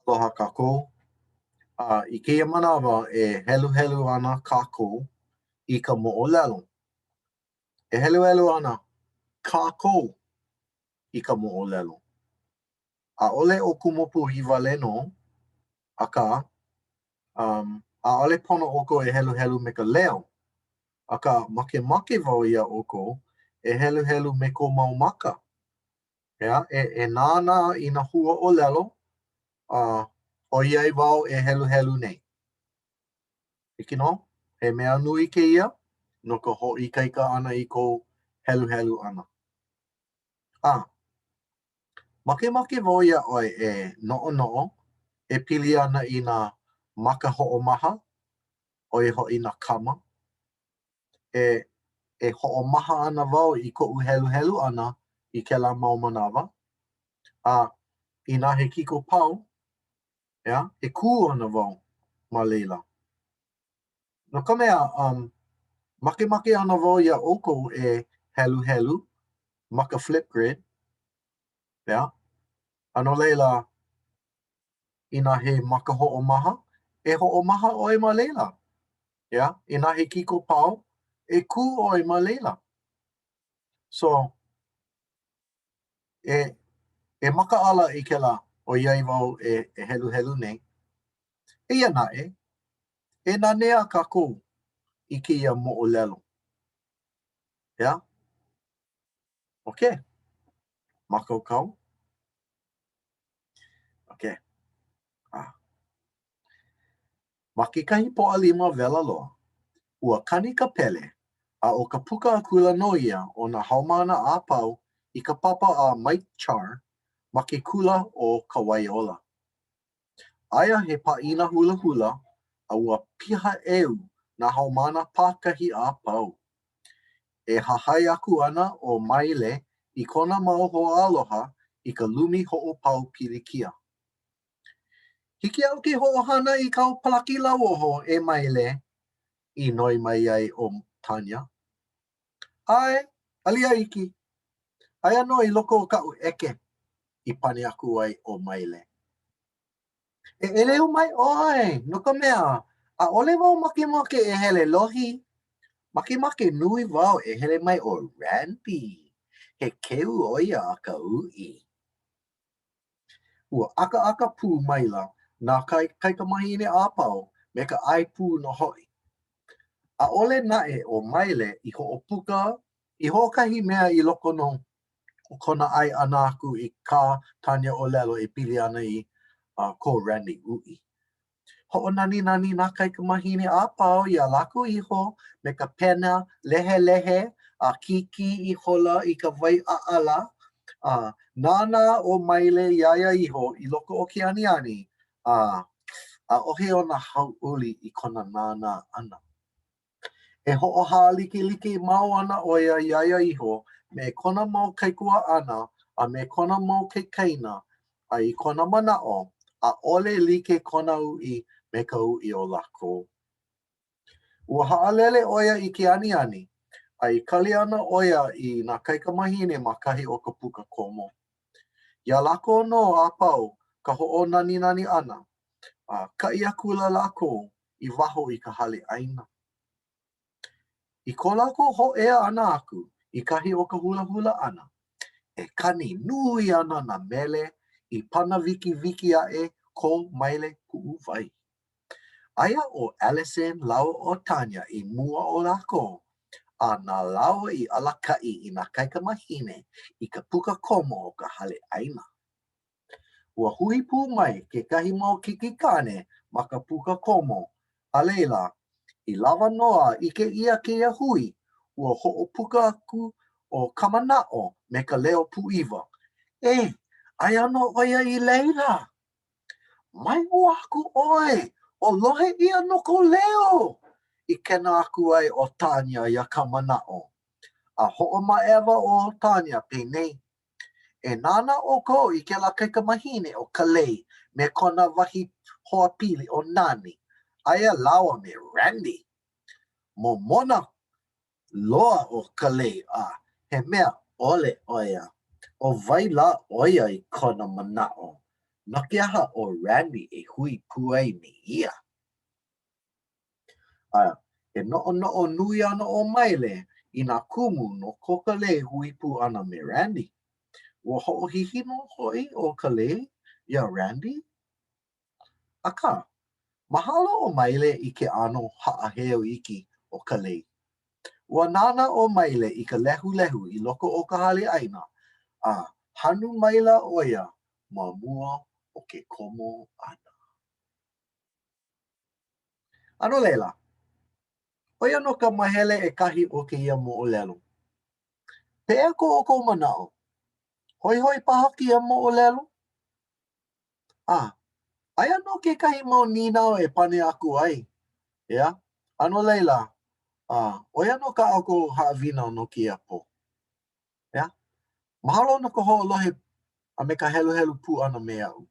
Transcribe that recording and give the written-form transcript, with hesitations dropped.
Aloha kākou. A i kēia manawa e heluhelu ana kākou i ka moʻolelo. E heluhelu ana kākou i ka moʻolelo. ʻAʻole ʻo Kumu Puhi wale nō, akā, um, ʻaʻole pono ʻoukou e heluhelu me ka leo, akā, makemake wau iā ʻoukou e heluhelu me kou mau maka. ʻEā, e, e nānā i nā huaʻōlelo, a ʻoiai wau e heluhelu nei. Hiki nō? He mea nui kēia no ka hoʻoikaika ʻana i kou heluhelu ʻana. A, makemake wau iā ʻoe e noʻonoʻo e pili ana i nā maka hoʻomaha, ʻo ia hoʻi nā kama. E, e hoʻomaha ana wau i koʻu heluhelu ʻana i kēlā mau manawa, a inā he kiko pau, ʻeā, e kū ana wau ma laila. No ka mea, um, makemake ana wau iā ʻoukou e heluhelu ma ka Flipgrid, ʻeā? A no laila, inā he maka hoʻomaha, e hoʻomaha ʻoe ma laila. ʻEā? Inā he kiko pau, e kū ʻoe ma laila. So, e, e makaʻala i kēlā ʻoiai wau e, e heluhelu nei. Eia naʻe, e nanea kākou i kēia moʻolelo. ʻEā? Okay. Mākaukau? Okay. Ah. Ma kekahi Pōʻalima wela loa, ua kani ka pele, a ʻo ka puka akula nō ia o nā haumāna a pau i ka papa a Mike Char ma ke kula ʻo Kawaiola. Aia he pāʻina hulahula a ua piha ʻeu nā haumāna pākahi a pau. E hahai aku ana ʻo Maile i kona mau hoaaloha i ka lumi hoʻopau pilikia. Hiki iaʻu ke hoʻohana i kāu palaki lauoho, e Maile, i noi mai ai ʻo Tanya. ʻAe, alia iki. Aia nō i loko o kaʻu ʻeke, i pane aku ai ʻo Maile. E ʻeleu mai ʻoe, no ka mea, ʻaʻole wau makemake e hele lohi. Makemake nui wau e hele mai ʻo Randy. He keu ʻo ia a ka uʻi. Ua ʻakaʻaka pū maila nā kaikamāhine a pau me ka ʻae pū nō hoʻi. ʻAʻole naʻe ʻo Maile i hoʻopuka i hoʻokahi mea i loko nō o kona ʻae ʻana aku i kā Tanya ʻōlelo e pili ana i ko Randy uʻi. Hoʻonaninani nā kaikamāhine a pau iā lākou iho me ka pena lehelehe a kīkī ihola i ka wai ʻaʻala, a nānā ʻo Maile iā ia iho i loko o ke aniani, a ʻaʻohe ona hauʻoli i kona nānā ʻana. E hoʻohālikelike mau ana ʻo ia iā ia iho me kona mau kaikuaʻana a me kona mau kaikaina, a i kona manaʻo, ʻaʻole like kona uʻi me ka uʻi o lākou. Ua haʻalele ʻo ia i ke aniani, a e kali ana ʻo ia i nā kaikamāhine ma kahi o ka puka komo. Iā lākou nō a pau ka hoʻonaninani ʻana, a kaʻi akula lākou i waho i ka hale ʻaina. I ko lākou hōʻea ʻana aku i kahi o ka hulahula ʻana, e kani nui ana nā mele i pana wikiwiki aʻe ko Maile puʻuwai. Aia ʻo Allison lāua ʻo Tanya i mua o lākou, a na lāua i alakaʻi i nā kaikamāhine i ka puka komo o ka hale ʻaina. Ua hui pū mai kekahi mau keikikāne ma ka puka komo, a laila, i lawa nō a ʻike ʻia kēia hui, ua hoʻopuka aku ʻo Kamanaʻo me ka leo pūʻiwa, E, aia nō ʻo ia i laila! Mai ʻuā aku ʻoe, o lohe ʻia nō kou leo! i kena aku ai ʻo Tanya iā Kamanaʻo. A hoʻomaʻewa ʻo Tanya penei, E nānā ʻoukou i kēlā kaikamahine ʻo Kalei me kona wahi hoapili ʻo Nani, aia lāua me Randy. Momona loa ʻo Kalei a he mea ʻole ʻo ia. ʻO wai lā ʻo ia i kona manaʻo? No ke aha ʻo Randy e hui pū ai me ia? A e noʻonoʻo nui ana ʻo Maile i nā kumu no ko Kalei hui pū ʻana me Randy. Ua hoʻohihi nō hoʻi ʻo Kalei iā Randy? Akā, mahalo ʻo Maile i ke ʻano haʻaheo iki o Kalei. Ua nānā ʻo Maile i ka lehulehu i loko o ka hale ʻaina, a hanu maila ʻo ia ma mua o ke komo ʻana. A no laila, ʻo ia nō ka mahele ʻekahi o kēia moʻolelo. Pehea ko ʻoukou manaʻo? Hoihoi paha kēia moʻolelo? A, aia nō kekahi mau nīnau e pane aku ai, ʻeā? A no laila, a, ʻo ia nō kā ʻoukou haʻawina no kēia pō. ʻEā? Mahalo no ka hoʻolohe a me ka heluhelu pū ʻana me aʻu.